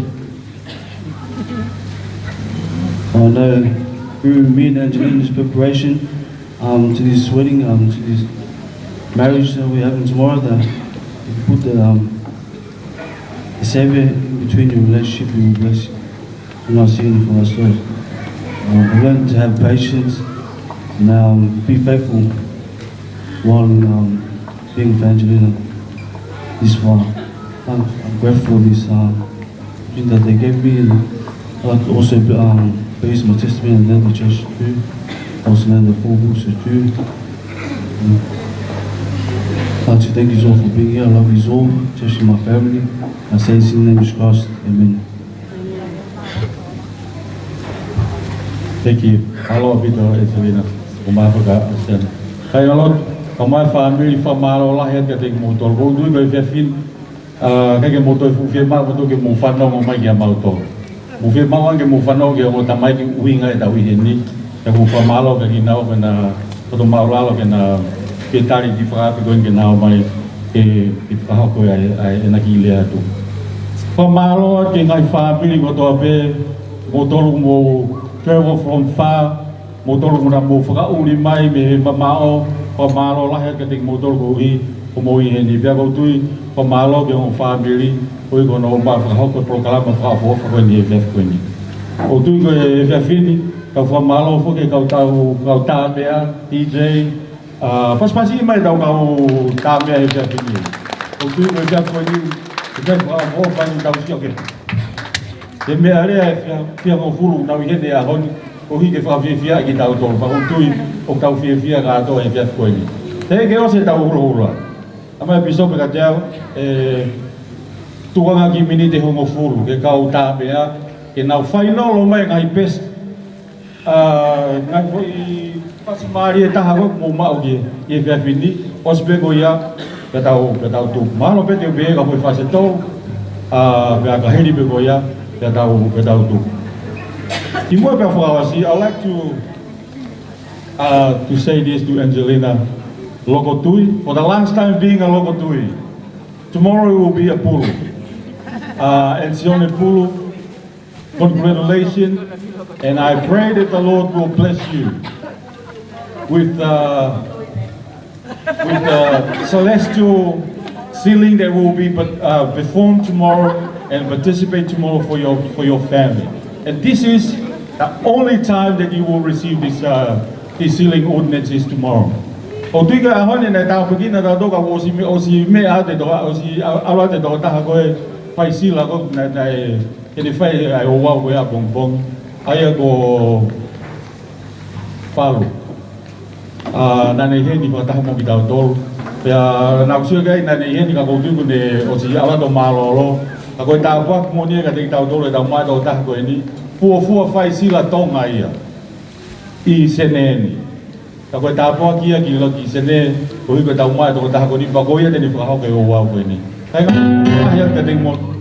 I know through me and Angelina's preparation, um, to this wedding, um, to this marriage that we're having tomorrow, that if you put the, um, the Savior in between your relationship, He will bless you. You're not seeing it for ourselves. Um, we learn to have patience and, um, be faithful while, um, being with Angelina this far. I'm, I'm grateful for this, um, thing that they gave me, and I'd like to also, um, base my testimony on the church too. Also, in the four books of Jude. Um, I'd like to thank you all for being here. I love you all, especially my family. I say this in the name of Christ. Amen. Thank you. Mālō ʻaupito, Angelina. Ko e meʻa faka-Austeni. Kāinga lotu, kae ʻumaʻā e fāmili, fakamālō lahi atu kiate kimoutolu. Ko u tui ko e efiafi ni, ʻa, ʻikai ke mou toe fuʻu fiemaʻu ʻaupito ke mou fanongo mai kiate kimautolu. Mou fiemaʻu ange ke mou fanongo ki he ongo tamaiki ʻuhinga ʻetau ʻi heni. Pea ʻoku ou fakamālō kiate kinaua ko ena, ko e māʻulalo ke na, ke tali e kiʻi fakaafe ko eni ke na ō mai ke, ke fakahoko ai, ʻa e, ʻena kiʻi lea atu. Fakamālō atu ki he ngaahi fāmili kotoa pē, kimoutolu mou travel from far, kimoutolu naʻa mou fakaʻuli mai mei he mamaʻo, fakamālō lahi atu kiate kimoutolu koeʻuhi ko hoʻomou ʻi heni. Pea ʻoku ou tui, fakamālō ki he ongo fāmili, koeʻuhi ko hono ō mai ʻo fakahoko e polokalama fakaʻofoʻofa ko eni he efiafi ko eni. ʻOku ou tui ko e efiafi ni, kau fakamālō foki ki he kau tau, kau tā meʻa, D J, ʻa, pasipasi mai ʻetau kau tā meʻa he efiafi ni. ʻOku ou tui ko e efiafi ko eni, efiafi fakaʻofoʻofa eni, tau sio ki ai. Ko e meʻa leva ʻe fia, fia hongofulu naʻa nau ʻi heni he ʻaho ni, koeʻuhi ke fakafiefia kitautolu. Pea ʻoku ou tui ʻoku tau fiefia kātoa he efiafi ko eni. Teʻeki ke ʻosi ʻetau hulohula. ʻAmai ʻe Pīsope kiate au, ē, tuku ange ha kiʻi miniti ʻe hongofulu ke kau tā pē ā, ke nau fainolo mai e ngaahi pesi, ʻa, ngaahi foʻi fasi mālie ʻe taha ko ē ʻoku mou maʻu ki he, ki he efiafi ni, ʻosi pē ko ia, pea tau, pea tau tuku. Mahalo pē te u pehē ko e foʻi fasi ʻe tolu, ʻa, pea ka hili pē ko ia, pea tau, pea tau tuku. Kimuʻa pea fakaʻosi, I'd like to, uh, to say this to Angelina Lokotui, for the last time being a Lokotui. Tomorrow you will be a Pulu. Uh, and Sione Pulu, congratulations, and I pray that the Lord will bless you with, uh, with the celestial sealing that will be, uh, performed tomorrow and participate tomorrow for your, for your family. And this is the only time that you will receive this, uh, this sealing ordinances tomorrow. ʻOku ou tui ko e ʻaho ni naʻe tāpuekina tautolu ka ʻosi me-, ʻosi meʻa atu e tokotaha, ʻosi ʻa-, ʻalu atu e tokotaha ko ē fai sila ko ē naʻe, naʻe, ʻene fai ʻa e ouau ko ē ʻapongipongi. ʻA ia ko Palu. ʻA, naʻa ne ʻi heni fakataha mo kitautolu. Pea naʻa ku sio ki ai naʻa ne ʻi heni ka ʻoku ou tui kuo ne ʻosi ʻalu atu ʻo mālōlō. Ka ko e tāpuaki moʻoni ia kiate kitautolu ʻetau maʻu e tokotaha ko eni. Fuofua fai sila Tonga ia ʻi Senē ni. Ka ko e tāpuaki ia ki loki Senē, koeʻuhi ko ʻetau maʻu e tokotaha ko eni, pea ko ia te ne fakahoko e ouau ko eni. Kāinga, ʻahiʻahi atu kiate kimoutolu.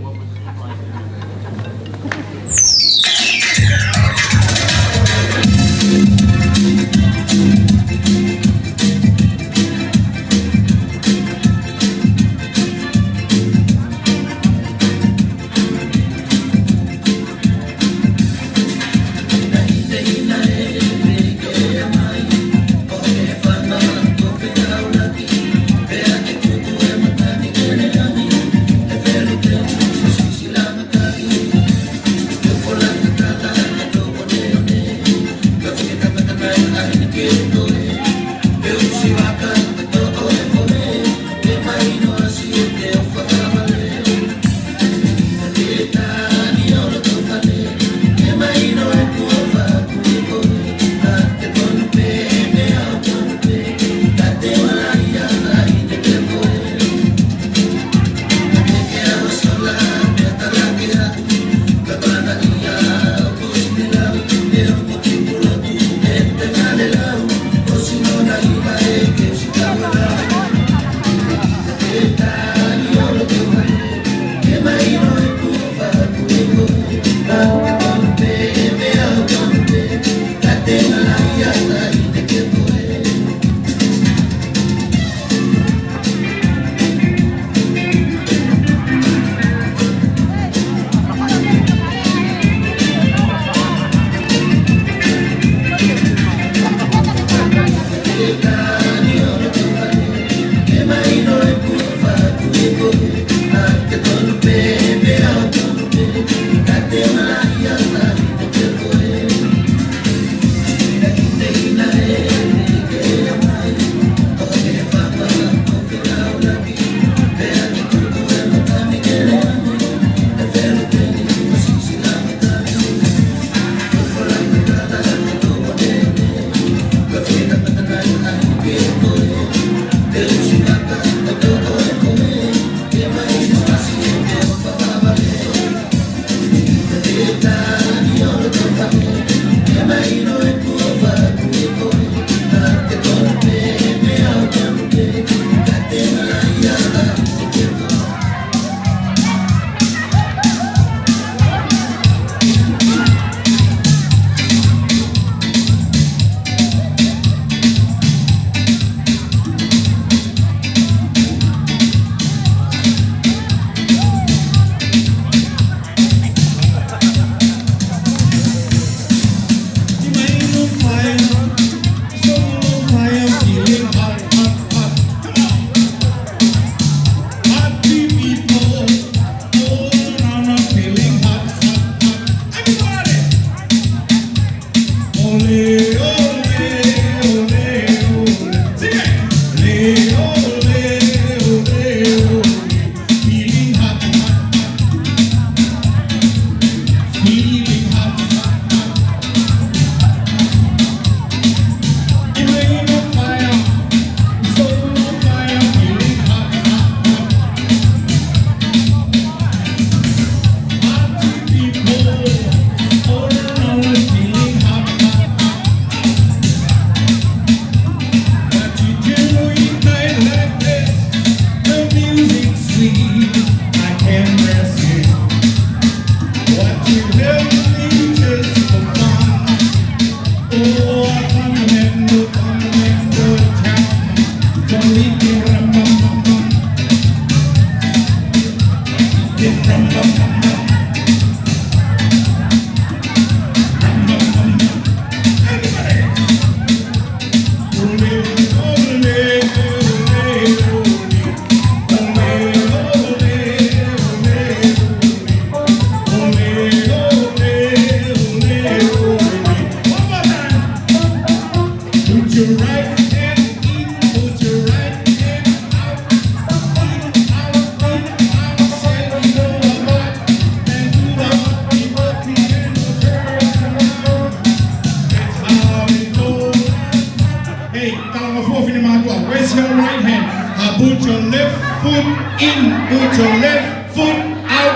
Raise your right hand. Uh, put your left foot in, put your left foot out.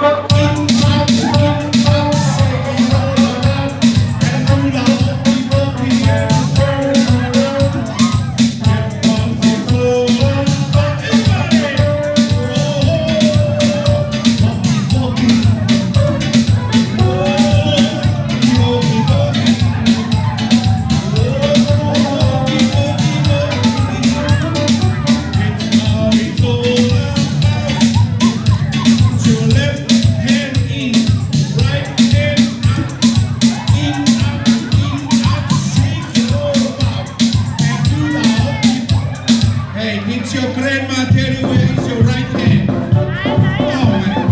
In, out, in, out. Shake it all around. And do the humpty dumpty and turn around. Get on the floor. Everybody. Oh, humpty dumpty. Oh, humpty dumpty. Hey, did your grandma tell you where is your right hand? Oh my God.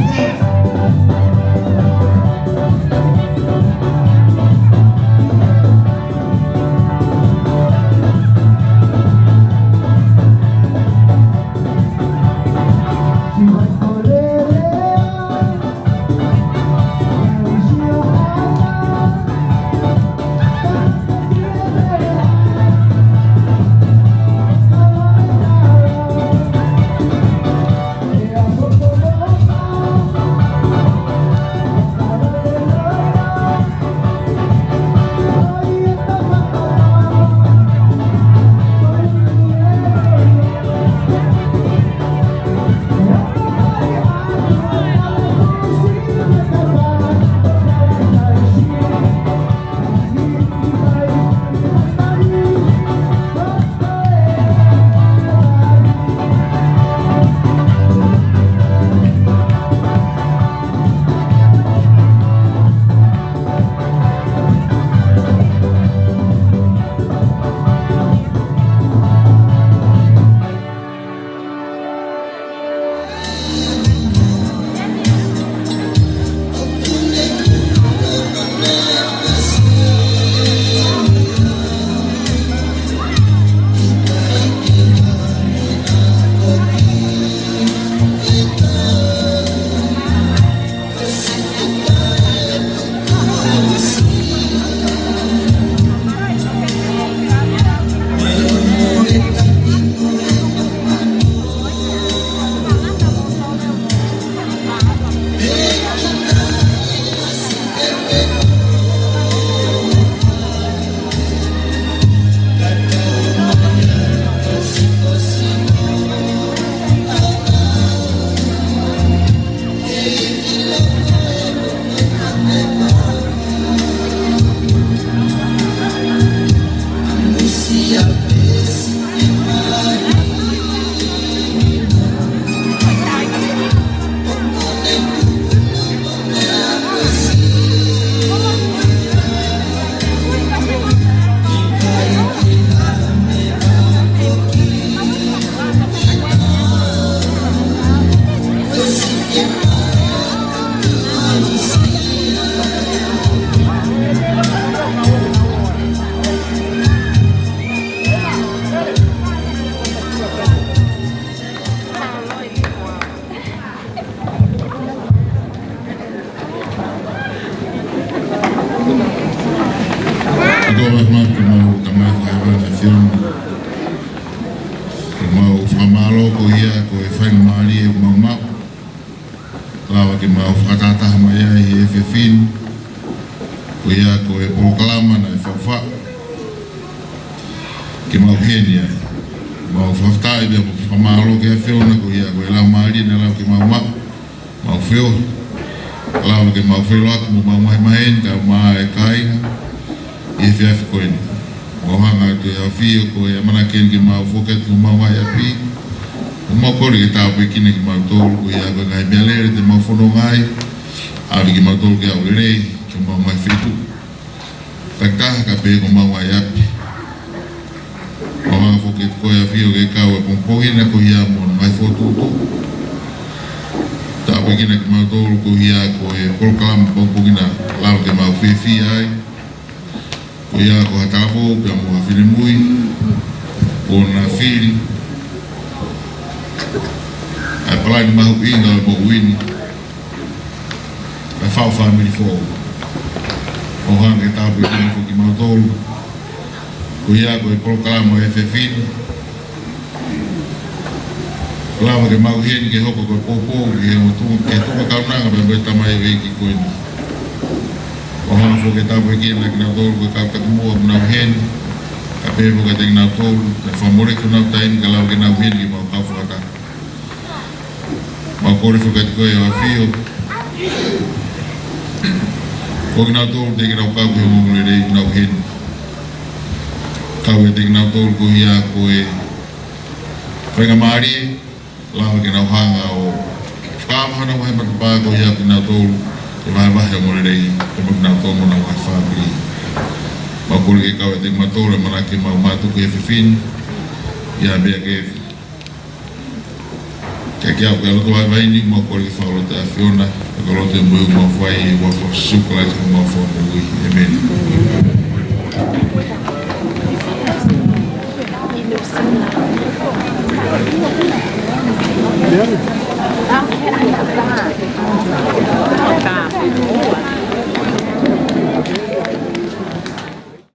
Ko e mau tamai fakaevaʻe ʻa e ʻAfiona. Ko e mau fakamālō ko ia ko e faingamālie ʻoku mau maʻu. Lava ke mau fakatahataha mai ai he efiafi ni. Ko ia ko e polokalama naʻe faʻufaʻu ke mau ʻi heni ai. Mau fakafetaʻi pea mo fakamālō ki he ʻAfiona ko ia ko e laumālie naʻe lava ke mau maʻu. Mau feohi. Lava ke mau feohi atu mo mau mahemaheni kae ʻumaʻā e kāinga ʻi he efiafi ko eni. Mau hanga atu ʻi he ʻAfio ko e ʻamanaki eni ke mau foki atu ki homau ngaahi ʻapi. Mau kole ke tāpuekina kimautolu ko ia ko e ngaahi meʻalele te mau fononga ai. ʻAve kimautolu ke aʻu lelei ki homau ngaahi feituʻu. Takitaha kae pehē ki homau ngaahi ʻapi. Mau hanga foki atu ko e ʻAfio ke kau e pongipongi na ko ia mo hono ngaahi fokotuʻutuʻu. Tāpuekina kimautolu ko ia ko e polokalama pongipongi na lava ke mau fiefia ai. Ko ia ko ha talavou pea mo ha finemui, ko hono fili ʻa e palani mahuʻinga ʻo e moʻui ni, ʻa e faʻu fāmili foʻou. Mau hanga ke tāpuekina foki kimautolu ko ia ko e polokalama ʻo e efiafi ni. Lava ke mau ʻi heni ke hoko ko e poupou ki he ongo tuʻunga, ki he tuʻunga kaunanga pea mo e tamaioʻeiki ko eni. ʻO hanga foki ʻo tāpuekina kinautolu ko e kau takimuʻa ʻoku nau ʻi heni, kae pehē foki kiate kinautolu, kae fakamoleki honau taimi kae lava ke nau ʻi heni ke mau kau fakataha. Mau kole foki kiate koe ʻAfio, ko kinautolu teʻeki ke nau kau ki he ongoongolelei ʻoku nau ʻi heni. Kau ʻiate kinautolu koeʻuhi ko e faingamālie, lava ke nau hanga ʻo fakaava honau ngaahi matapā koeʻuhi ko kinautolu, ke vahevahe ongoongolelei, pea mo kinautolu mo honau ngaahi fāmili. Mau kole ke kau ʻiate kimautolu, ʻamanaki ke mau mātuku he efiafi ni, ʻi ha meʻa kehe. Kiate au ko e lotu vaivai ni, mau kole ke fakalotu ʻe he ʻAfiona, ko e lotu ʻe moʻui mau fai, ʻi he huafa ʻo Sīsū Kalaisi ko homau Fakamoʻui. ʻĒmeni.